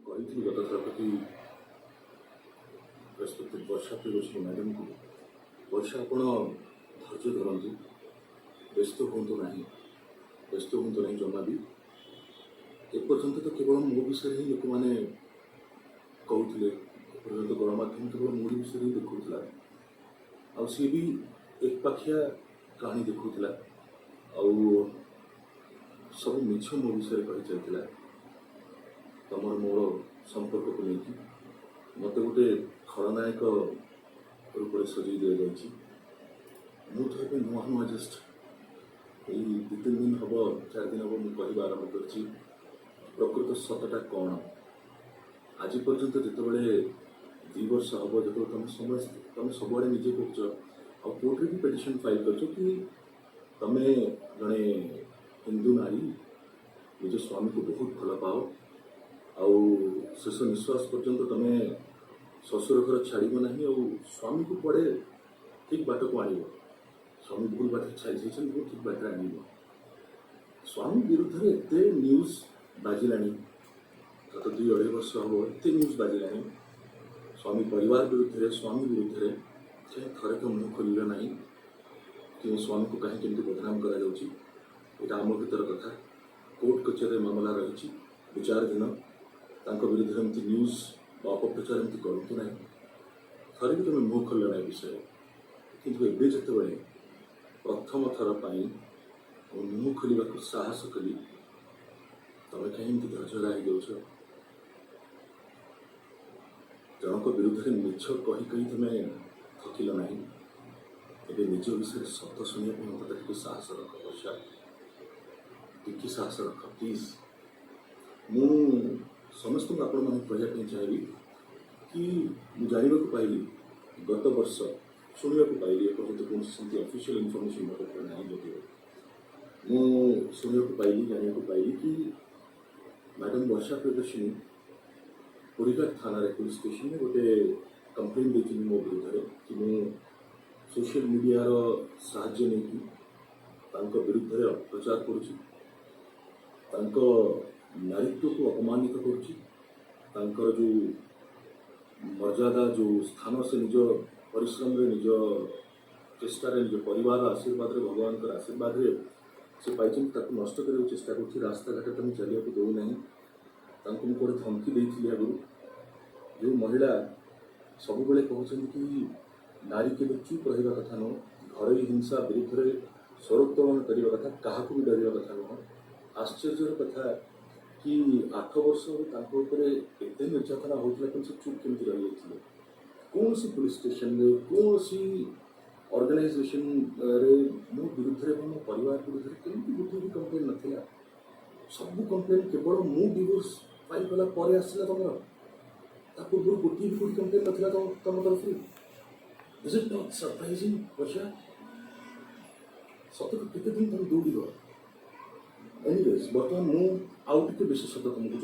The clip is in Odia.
କହିଥିଲି ଗତ ଥର ପ୍ରତି ରେସ୍ପେକ୍ଟେଡ୍ ବର୍ଷା ପ୍ରିୟଦର୍ଶିନୀ ମ୍ୟାଡ଼ାମକୁ, ବର୍ଷା, ଆପଣ ଧୈର୍ଯ୍ୟ ଧରନ୍ତୁ, ବ୍ୟସ୍ତ ହୁଅନ୍ତୁ ନାହିଁ, ବ୍ୟସ୍ତ ହୁଅନ୍ତୁ ନାହିଁ ଜମା ବି। ଏପର୍ଯ୍ୟନ୍ତ ତ କେବଳ ମୋ ବିଷୟରେ ହିଁ ଲୋକମାନେ କହୁଥିଲେ। ଏପର୍ଯ୍ୟନ୍ତ ଗଣମାଧ୍ୟମ କେବଳ ମୋରି ବିଷୟରେ ହିଁ ଦେଖାଉଥିଲା ଆଉ ସିଏ ବି ଏକପାଖିଆ କାହାଣୀ ଦେଖାଉଥିଲା ଆଉ ସବୁ ମିଛ ମୋ ବିଷୟରେ କହି ଚାଲିଥିଲା। ତମର ମୋର ସମ୍ପର୍କକୁ ନେଇକି ମୋତେ ଗୋଟେ ଖଳନାୟକ ରୂପରେ ସଜେଇ ଦିଆଯାଇଛି। ମୁଁ ତ ଏବେ ନୂଆ ନୂଆ, ଜଷ୍ଟ ଏଇ 2-3 ଦିନ ହବ, 4 ଦିନ ହବ ମୁଁ କହିବା ଆରମ୍ଭ କରିଛି ପ୍ରକୃତ ସତଟା କ'ଣ। ଆଜି ପର୍ଯ୍ୟନ୍ତ ଯେତେବେଳେ 2 ବର୍ଷ ହବ, ଯେତେବେଳେ ତମେ ସମସ୍ତେ, ତମେ ସବୁଆଡ଼େ ନିଜେ କହୁଛ ଆଉ କୋର୍ଟରେ ବି ପିଟିସନ୍ ଫାଇଲ୍ କରିଛ କି ତମେ ଜଣେ ହିନ୍ଦୁ ନାରୀ, ନିଜ ସ୍ୱାମୀକୁ ବହୁତ ଭଲ ପାଅ ଆଉ ଶେଷ ନିଶ୍ୱାସ ପର୍ଯ୍ୟନ୍ତ ତମେ ଶ୍ୱଶୁର ଘର ଛାଡ଼ିବ ନାହିଁ ଆଉ ସ୍ୱାମୀକୁ କୁଆଡ଼େ ଠିକ୍ ବାଟକୁ ଆଣିବ। ସ୍ୱାମୀ ଭୁଲ ବାଟରେ ଛାଡ଼ି ଯାଇଛନ୍ତି, ତାକୁ ଠିକ୍ ବାଟରେ ଆଣିବ। ସ୍ୱାମୀ ବିରୁଦ୍ଧରେ ଏତେ ନ୍ୟୁଜ୍ ବାଜିଲାଣି, ଗତ 2-2.5 ବର୍ଷ ହବ ଏତେ ନ୍ୟୁଜ୍ ବାଜିଲାଣି ସ୍ୱାମୀ ପରିବାର ବିରୁଦ୍ଧରେ, ସ୍ୱାମୀ ବିରୁଦ୍ଧରେ, କାହିଁ ଥରେ ତ ମୁହଁ ଖୋଲିଲ ନାହିଁ କି ମୋ ସ୍ୱାମୀକୁ କାହିଁକି ଏମିତି ବଦନାମ କରାଯାଉଛି? ଏଇଟା ଆମ ଭିତର କଥା, କୋର୍ଟ କଚେରୀରେ ମାମଲା ରହିଛି ବିଚାରାଧୀନ, ତାଙ୍କ ବିରୁଦ୍ଧରେ ଏମିତି ନ୍ୟୁଜ୍ ବା ଅପପ୍ରଚାର ଏମିତି କରନ୍ତୁ ନାହିଁ। ଥରେ ବି ତୁମେ ମୁହଁ ଖୋଲିଲ ନାହିଁ ବିଷୟରେ। କିନ୍ତୁ ଏବେ ଯେତେବେଳେ ପ୍ରଥମ ଥର ପାଇଁ ମୁଁ ମୁହଁ ଖୋଲିବାକୁ ସାହସ କଲି, ତମେ କାହିଁ ଏମିତି ଧୈର୍ଯ୍ୟହରା ହେଇଯାଉଛ? ଜଣଙ୍କ ବିରୁଦ୍ଧରେ ମିଛ କହି କହି ତମେ ଥକିଲ ନାହିଁ, ଏବେ ନିଜ ବିଷୟରେ ସତ ଶୁଣିବା ପାଇଁ ମତେ ଟିକେ ସାହସ ରଖ ବର୍ଷା, ଟିକେ ସାହସ ରଖ ପ୍ଲିଜ୍। ମୁଁ ସମସ୍ତଙ୍କୁ, ଆପଣମାନଙ୍କୁ କହିବା ପାଇଁ ଚାହିଁବି କି ମୁଁ ଜାଣିବାକୁ ପାଇଲି, ଗତ ବର୍ଷ ଶୁଣିବାକୁ ପାଇଲି, ଏପର୍ଯ୍ୟନ୍ତ କୌଣସି ସେମିତି ଅଫିସିଆଲ ଇନଫର୍ମେସନ୍ ମୋ ପାଖରେ ନାହିଁ ଯଦିଓ, ମୁଁ ଶୁଣିବାକୁ ପାଇଲି, ଜାଣିବାକୁ ପାଇଲି କି ମ୍ୟାଡ଼ାମ୍ ବର୍ଷା ପ୍ରିୟଦର୍ଶିନୀ ପୁରୀଘାଟ ଥାନାରେ, ପୋଲିସ ଷ୍ଟେସନରେ ଗୋଟେ କମ୍ପ୍ଲେନ୍ ଦେଇଛନ୍ତି ମୋ ବିରୁଦ୍ଧରେ କି ମୁଁ ସୋସିଆଲ ମିଡ଼ିଆର ସାହାଯ୍ୟ ନେଇକି ତାଙ୍କ ବିରୁଦ୍ଧରେ ଅପପ୍ରଚାର କରୁଛି, ତାଙ୍କ ନାରୀତ୍ୱକୁ ଅପମାନିତ କରୁଛି, ତାଙ୍କର ଯେଉଁ ମର୍ଯ୍ୟାଦା, ଯେଉଁ ସ୍ଥାନ ସେ ନିଜ ପରିଶ୍ରମରେ, ନିଜ ଚେଷ୍ଟାରେ, ନିଜ ପରିବାର ଆଶୀର୍ବାଦରେ, ଭଗବାନଙ୍କର ଆଶୀର୍ବାଦରେ ସେ ପାଇଛନ୍ତି, ତାକୁ ନଷ୍ଟ କରିବାକୁ ଚେଷ୍ଟା କରୁଛି, ରାସ୍ତାଘାଟରେ ତାଙ୍କୁ ଚାଲିବାକୁ ଦେଉନାହିଁ। ତାଙ୍କୁ ମୁଁ କୁଆଡ଼େ ଧମକି ଦେଇଥିଲି ଆଗରୁ। ଯେଉଁ ମହିଳା ସବୁବେଳେ କହୁଛନ୍ତି କି ନାରୀ କେବେ ଚୁପ୍ ରହିବା କଥା ନୁହଁ, ଘରୋଇ ହିଂସା ବିରୁଦ୍ଧରେ ସ୍ୱରୋତ୍ତୋଳନ କରିବା କଥା, କାହାକୁ ବି ଡରିବା କଥା ନୁହଁ, ଆଶ୍ଚର୍ଯ୍ୟର କଥା କି 8 ବର୍ଷ ହେବ ତାଙ୍କ ଉପରେ ଏତେ ନିର୍ଯାତନା ହେଉଥିଲା, କିନ୍ତୁ ସେ ଚୁପ୍ କେମିତି ରହିଯାଇଥିଲେ? କୌଣସି ପୋଲିସ ଷ୍ଟେସନରେ, କୌଣସି ଅର୍ଗାନାଇଜେସନରେ ମୋ ବିରୁଦ୍ଧରେ ଏବଂ ମୋ ପରିବାର ବିରୁଦ୍ଧରେ କେମିତି ଗୋଟିଏ ବି କମ୍ପ୍ଲେନ୍ ନଥିଲା? ସବୁ କମ୍ପ୍ଲେନ୍ କେବଳ ମୁଁ ଡିଭୋର୍ସ ଫାଇଲ୍ କଲା ପରେ ଆସିଲା ତମର। ତା ପୂର୍ବରୁ ଗୋଟିଏ ବି କୋଉଠି କମ୍ପ୍ଲେନ୍ ନଥିଲା ତମ ତରଫରୁ। Is it not surprising, ବର୍ଷା? ସତକୁ କେତେ ଦିନ ତମେ ଦୌଡ଼ିବ? ଏନିୱେଜ୍, ବର୍ତ୍ତମାନ ମୁଁ ଆଉ ଟିକେ ବେଶୀ ସତ ତମକୁ